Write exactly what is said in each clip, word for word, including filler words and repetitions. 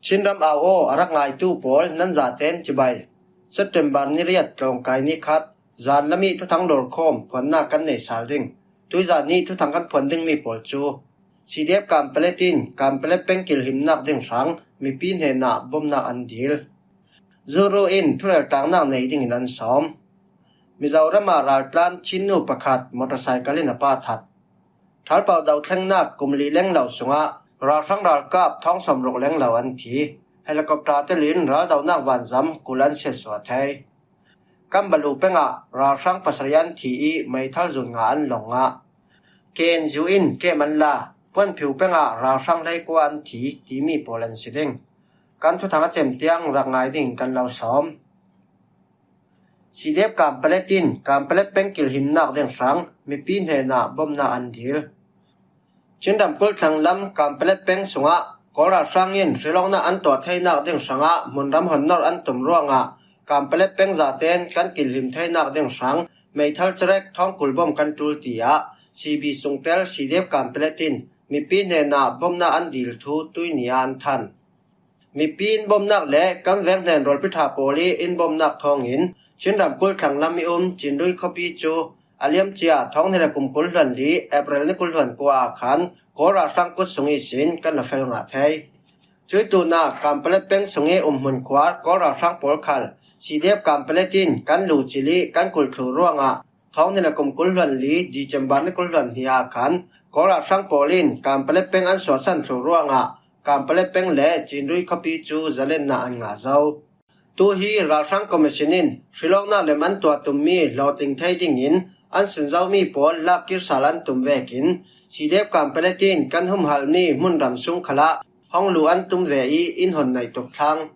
Chinram au aw a rak ngaitu pawl nan zaten cibai. September ni riat tlawngkai ni khat, zan lam i thuthang lawrkhawm phuannak kan nei sal ding. Tuizan ni thuthang kan phuan dingmi pawl cu CDF Kanpalet in Kanpalet peng kilhimnak ding hrang mipi hnenah bawmhnak an dil. Zuru in thureltlangnak nei dingin an sawm. Mizoram ah raltlan Chinnu pakhat motorcycle in a pa that. Thalpau dothlengnak kum li lenglo sungah ralhrang ralkap thawng sawmruk lenglo an thi. Helicopter telin raldonak vanzam kul an siatsuah thei. Kambalu pengah ralhrang pasarih an thi i meithal zun nga an lawng ngah. K N U in kem an la, Puanphiu pengah ralhrang hleikua an thi timi pawl an si ding. Kan thuthang a cem tiang rak ngai ding kan lo sawm. CDF Kanpalet in Kanpalet peng kilhimnak ding hrang mipi hnenah bawmhnak an dil. Chin ramkulh thlanglam Kanpalet peng sungah Kawl ralhrang in hrilawknak an tuah theinak ding hrangah hmunram hon norh an tum ruangah Kanpalet peng zaten kan kilhim theinak ding hrang meithal cerek thawng kul bawm kan ṭul, tiah C B sungtel CDF Kanpalet in mipi hnenah bawmhnak an dil thu tuini ah an than. Mipi in bawmhnak le kan veng hnen rualpi ṭha pawl i in bawmhnak thawngin Chin ramkulh thlanglam i um Cinrui khuapi cu a liamcia thawng hnih le kum kul hluan li April ni kul hluan kua ah khan Kawl ralhrang kut sung ihsin kan la fel ngah thei. Cuih tunah Kanpalet peng sung i umhmun khuar Kawl ralhrang pawl khal CDF Kanpalet in kan lu cil i kan kulh thluh ruangah thawng hnih le kum kul hluan li December ni kul hluan hnih ah khan Kawl ralhrang pawl in Kanpalet peng an suahsan thluh ruangah Kanpalet peng le Cinrui khuapi cu zalennak an ngah zo. Tu hi ralhrang commission in hrilawknak lem an tuah tummi hlawhtling thei dingin an sunzomi pawl lak kir sal an tum vekin CDF Kanpalet in kan humhalmi hmunram sung khalah hong lu an tum ve i in hon naih tuk thlang.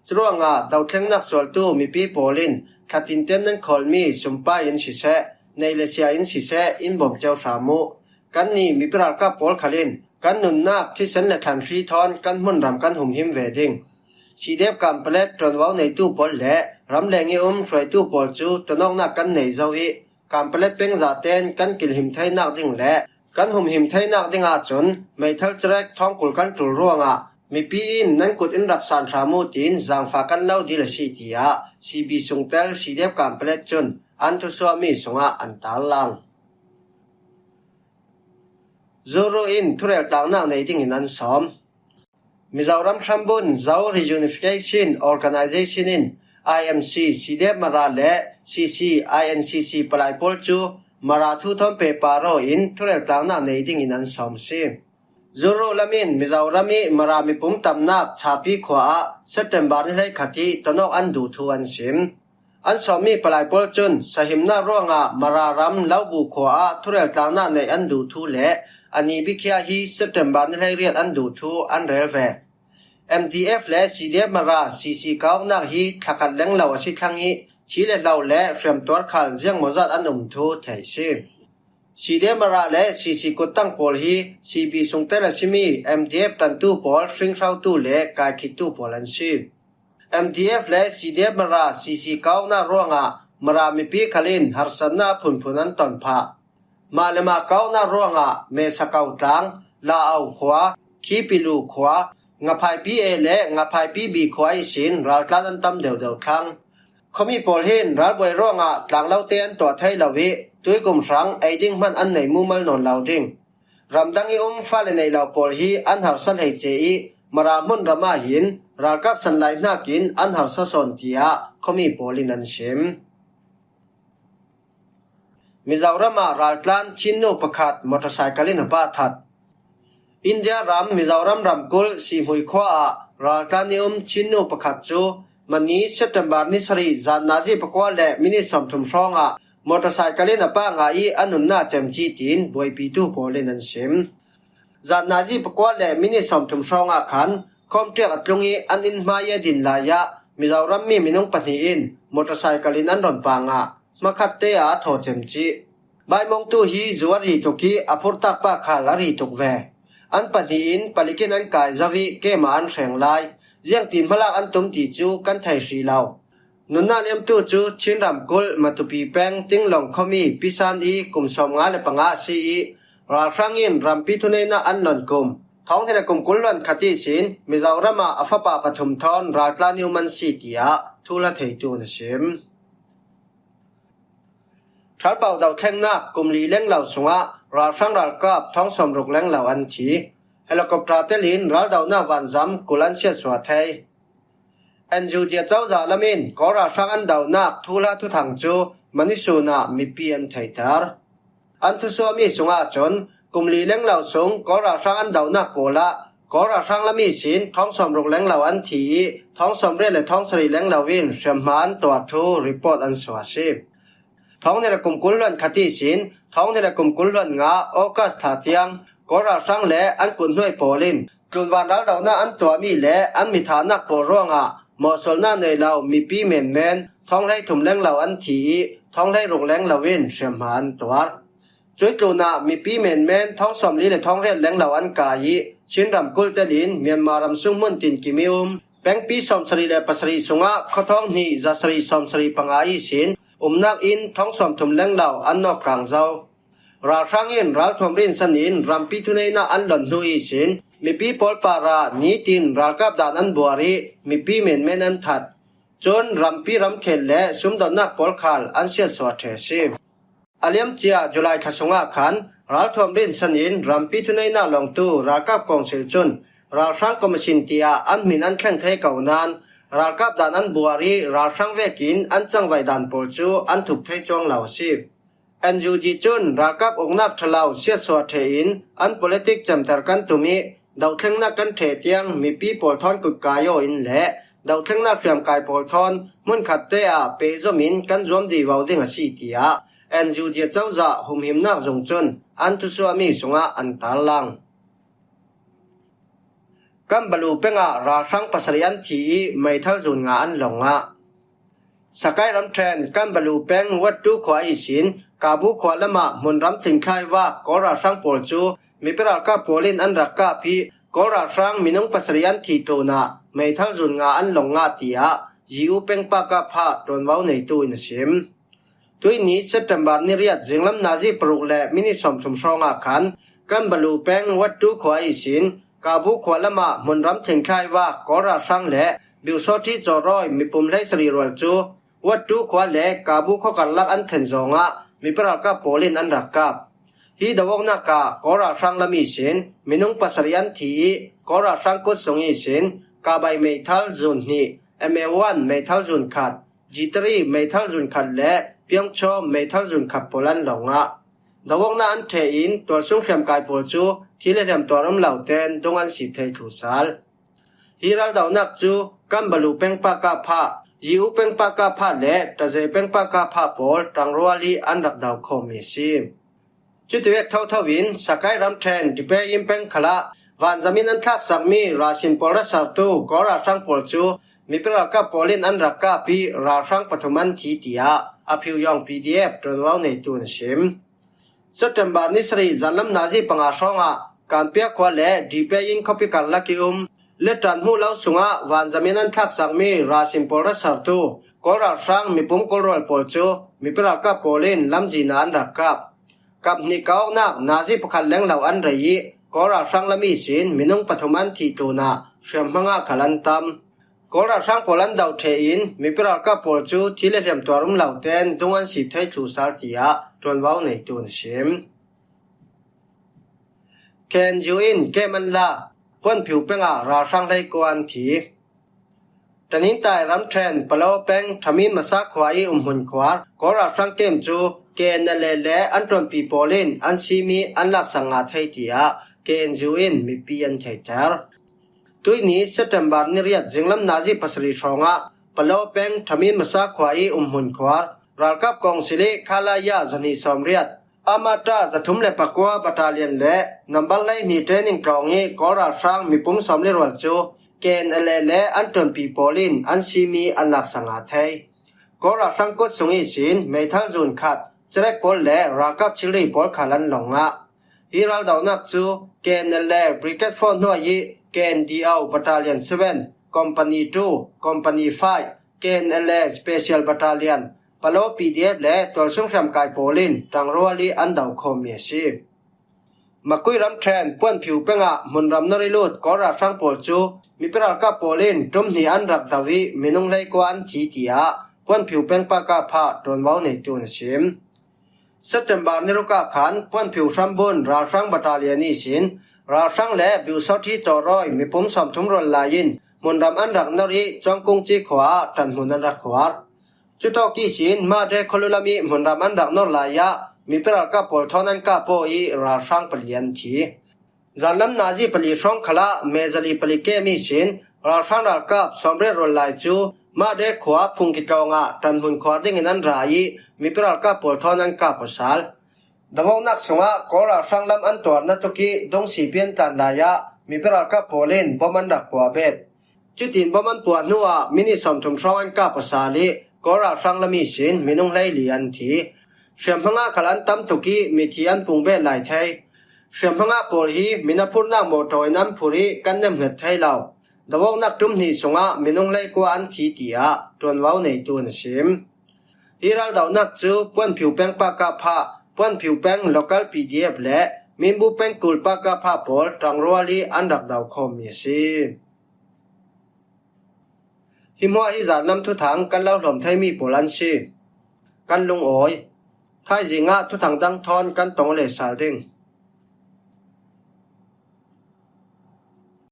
Curuangah dothlengnak sualtu mipi pawl in thla tinten nan khawlmi sumpai in siseh, nei le sia in siseh, in bawm cio hram uh. Kannih mipi ralkap pawl khal in kan nunnak thisen le thlan hri thawn kan hmunram kan humhim ve ding. CDF Kanpalet ṭuanvo neitu pawl le ramleng i um hruaitu pawl cu tonawknak kan nei zo i Kanpalet peng zaten kan kilhim theinak ding le kan humhim theinak ding ahcun meithal cerek thawng kul kan ṭul ruangah mipi in nan kut in rak san hram uh tiin zaangfah kan lo dil a si, tiah C B sungtel CDF Kanpalet cun an thusuahmi sungah an tarlang. Zuru in thureltlangnak nei dingin an sawm. Mizoram hrambun Zo Reunification Organization in I M C, CDF Mara le C C, I N C C palai pawl cu Mara thu thawn pehpar aw in thureltlangnak nei dingin an sawm a si. Zuru lam in Mizoram i Mara mipum tamnak Chapi khua ah September ni hleikhat i tonawk an duh thu an sim. An sawmmi palai pawl cun sahimnak ruangah Mara ram Lobu khua ah thureltlangnak neih an duh thu le a ni bikhia hi September ni hleiriat an duh thu an rel ve. M D F le C D F Mara C C kauknak hi thlakhat lenglo a si thlang i, thi le hlo le hriamtuar khal ziangmawzat an um thu thei si. C D F Mara le C C kuttang pawl hi C B sungtel a simi M D F ṭantu pawl hringhrotu le kaikhittu pawl an si. M D F le C D F Mara C C kauknak ruangah Mara mipi khal in harsatnak phunphun an ton phah. Mah le mah kauknak ruangah Mesakau tlang, Laau khua, Khipilu khua, Ngaphaipi A le Ngaphaipi B khua ihsin raltlan an tam deuhdeuh thlang. Khuami pawl hin ralbuai ruangah tlanglote an tuah thei lo i tuikum hrang ei ding hman an nei mumal nawn lo ding. Ramdang i um fale nei lo pawl hi an harsa hleice i Mara hmunram ah hin ralkap sanlai hnakin an harsa sawn, tiah khuami pawl in an sim. Mizoram ah raltlan Chinnu pakhat motorcycle in a pa that. India ram Mizoram ramkulh Sihmui khua ah raltlan i um Chinnu pakhat cu mani September ni sarih zan nazi pakua le minit sawmthum hrawngah motorcycle in a pa ngah i a nunnak cemci tiin buaipitu pawl in an sim. Zan nazi pakua le minit sawmthum hrawngah khan khawmṭiak a tlung i an inn hmai i a din lai ah Mizoram mi minung pahnih in motorcycle in an ron pah ngah. Hmakhatte ah a thaw cemci. Baimawngtu hi zu a ri tuk i a phurtak pa khal a ri tuk ve. An pahnih in palik in an kai zo i kem ah an hreng lai. Ziangtin hmalak an tum ti cu kan thei hrih lo. Nunnak liamtu cu Chin ramkulh Matupi peng Tinglawng khuami Pisan i kum sawmnga le panga a si i ralhrang in rampi thuneihnak an lon kum Thawng hnih le kum kul hluan khat ihsin Mizoram ah a fapa pathum thawn raltlan i um an si, tiah thuhla theitu in a sim. Ṭhalpau dothlennak kum li lenglo sungah ralhrang ralkap thawng sawmruk lenglo an thi. Helicopter telin raldohnak vanzam kul an siatsuah thei. N U G cozah lam in Kawl ralhrang an dohnak thuhla thuthang cu Manisun ah mipi an theihter. An thusuahmi sungah cun kum li lenglo sung Kawl ralhrang an dohnak pawl ah Kawl ralhrang lam ihsin thawng sawmruk lenglo an thi i thawng sawmriat le thawng sarih lenglo in hriamhma an tuar thu report an suah a si. Thawng hnih le kum kul hluan khat ihsin thawng hnih le kum kul hluan nga August thla tiang Kawl ralhrang le an kuthnuai pawl in tlunvan raldohnak an tuahmi le an mithahnak pawl ruangah mawhsualnak nei lo mipi menmen thawng hleithum lenglo an thi i thawng hleiruk lenglo in hriamhma an tuar. Cuih tlunah mipi menmen thawng sawmli le thawng riat lenglo an kai i Chin ramkulh telin Myanmar ram sung hmun tinkim i um pengpi sawmsarih le pasarih sungah khuathawng hnih zasarih sawmsarih panga ihsin umnak inn thawng sawmthum lenglo an nawk kang zo. Ralhrang in ralthuam rinsan in rampi thuneihnak an lon hnu ihsin mipi pawl parah nitin ralkap dan an buar i mipi menmen an that. Cun rampi ramkhel le sumdonnak pawl khal an siatsuah ṭheh a si. A liamcia July thla sungah khan ralthuam rinsan in rampi thuneihnak lawngtu ralkap kawngsil cun ralhrang commission tiah an hmin an thleng thei ko nain ralkap dan an buar i ralhrang vekin an cangvaih dan pawl cu an thup thei cuang lo a si. N U G cun ralkap uknak ṭhalo siatsuah ṭheh in an politik cemter kan tum i dothlennak kan ṭheh tiang mipi pawl thawn kutkai aw in le dothlennak hriamkai pawl thawn hmunkhatte ah pehzom in kan zuam vivo ding a si, tiah N U G cozah humhimnak zung cun an thusuahmi sungah an tarlang. Kanbalu peng ah ralhrang pasarih an thi i meithal zun nga an lawng ah. Sakai ramṭhen Kanbalu peng Wattu khua ihsin Kabu khua lamah hmunram tling thlai vak Kawl ralhrang pawl cu mipi ralkap pawl in an rak kap i Kawl ralhrang minung pasarih an thi tlunah meithal zun nga an lawng ngah, tiah U N peng pakap hah ṭuanvo neitu in a sim. Tuihni September ni riat zinglam nazi paruk le minit sawmthum hrawngah khan Kanbalu peng Wattu khua ihsin Kabu khua lamah hmunram tling thlai vak Kawl ralhrang le Biusawṭhi Cawrawi mipum hleisarih rual cu Wattu khua le Kabu khua karlak an thlen zawngah mipi ralkap pawl in an rak kap. Hi do awknak ah Kawl ralhrang lam ihsin minung pasarih an thi i Kawl ralhrang kut sung ihsin Kabai meithal zun hnih, M A one meithal zun khat, G three meithal zun khat le Piangchaw meithal zun khat pawl an lawng ah. Do awknak an ṭheh in tualsung hriamkai pawl cu thi le hliam tuar um lo tein dung an si thei thlu sal. Hi raldohnak cu Kanbalu peng pakap hah, U N peng pakap hah le Taze peng pakap hah pawl ṭangrual i an rak do khawhmi a si. Cutivek thotho in Sakai ramṭhen Dipe Inn peng khalah vanzam in an thlaksakmi rasin pawl ratsertu Kawl ralhrang pawl cu mipi ralkap pawl in an rak kap i ralhrang pathum an thi, tiah a Pyongyang P D F ṭuanvo neitu in a sim. September ni sarih zanlam nazi panga hrawngah Kanpia khua le Dipe Inn khuapi karlak i um Letan hmuh lo sungah vanzam in an thlaksakmi rasin pawl ratsertu Kawl ralhrang mipum kul rual pawl cu mipi ralkap pawl in lamzin ah an rak kap. Kap hnih kawknak nazi pakhat lenglo an rei i Kawl ralhrang lam ihsin minung pathum an thih tlunah hriamhma ngah khal an tam. Kawl ralhrang pawl an do ṭheh in mipi ralkap pawl cu thi le hliam tuar um lo tein dung an si thei thlu sal, tiah ṭuanvo neitu in a sim. K N U in kem an la, Khuanphiu peng ah ralhrang hleikua an thi. Tanintai ramṭhen Palaw peng Ṭhamin Masa khua i umhmun khuar Kawl ralhrang kem cu K N L A le an ṭuanpi pawl in an simi an laksak ngah thei, tiah K N U in mipi an theiter. Tuihni September ni riat zinglam nazi pasarih hrawngah Palaw peng Ṭhamin Masa khua i umhmun khuar ralkap kawngsil i Khalaya zahnih sawmriat, Amata zathum le pakua battalion le nambar hleihnih training tlawng i Kawl ralhrang mipum sawmli rual cu K N L A le an ṭuanpi pawl in an simi an laksak ngah thei. Kawl ralhrang kut sung ihsin meithal zun khat, cerek pawl le ralkap thilri pawl khal an lawng ngah. Hi raldohnak cu K N L A Brigade four hnuai i K N D O Battalion seven, Company two, Company five, K N L A Special Battalion, Palaw P D F le tualsung hriamkai pawl in ṭangrual i an do khawhmi a si. Makui ramṭhen Puanphiu pengah hmunram nawr ih lut Kawl ralhrang pawl cu mipi ralkap pawl in ṭum hnih an rak do ih minung hleikua an thi, tiah Puanphiu peng pakapha ṭuanvo neitu in a sim. September ni ruk ah khan Puanphiu hrambun ralhrang battalion ihsin ralhrang le biusawṭhi cawrawi mipum sawmthum rual lai in hmunram an rak nawr ih Cuangkungci khua ah ṭanhmun an rak khuar. Cutawk ihsin Made khualu lam ih hmunram an rak nawr lai ah mipi ralkap pawl thawn an kap aw ih ralhrang pali an thi. Zanlam nazi pali hrawng khalah mezali pali kem ihsin ralhrang ralkap sawmriat rual lai cu Made khua Phungki tlawng ah ṭanhmun khuar dingin an ra ih mipi ralkap pawl thawn an kap aw sal. Dovawknak sungah Kawl ralhrang lam an tuarna tuk ih dungsi pian tlan lai ah mipi ralkap pawl in bom an rak puah bet. Cutin bom an puah hnuah minit sawmthum hrawng an kap aw sal ih Kawl ralhrang lam ihsin minung hleili an thi. Hriamhma ngah khal an tam tuk ih mithi an pung bet lai thei. Hriamhma ngah pawl hi min a phurnak mawṭaw in an phur ih kan nemhnget thei lo. Dovawknak ṭum hnih sungah minung hleikua an thi, tiah ṭuanvo neitu in a sim. Hi raldohnak cu Puanphiu peng pakapha, Puanphiu peng local P D F le Minbu peng kul pakapha pawl ṭangrual ih an rak do khawmmi a si. Hi hmuah hi zanlam thuthang kan lo hlawm theimi pawl an si. Kan lungawi. Thaizing ah thuthang dang thawn kan tong le sal ding.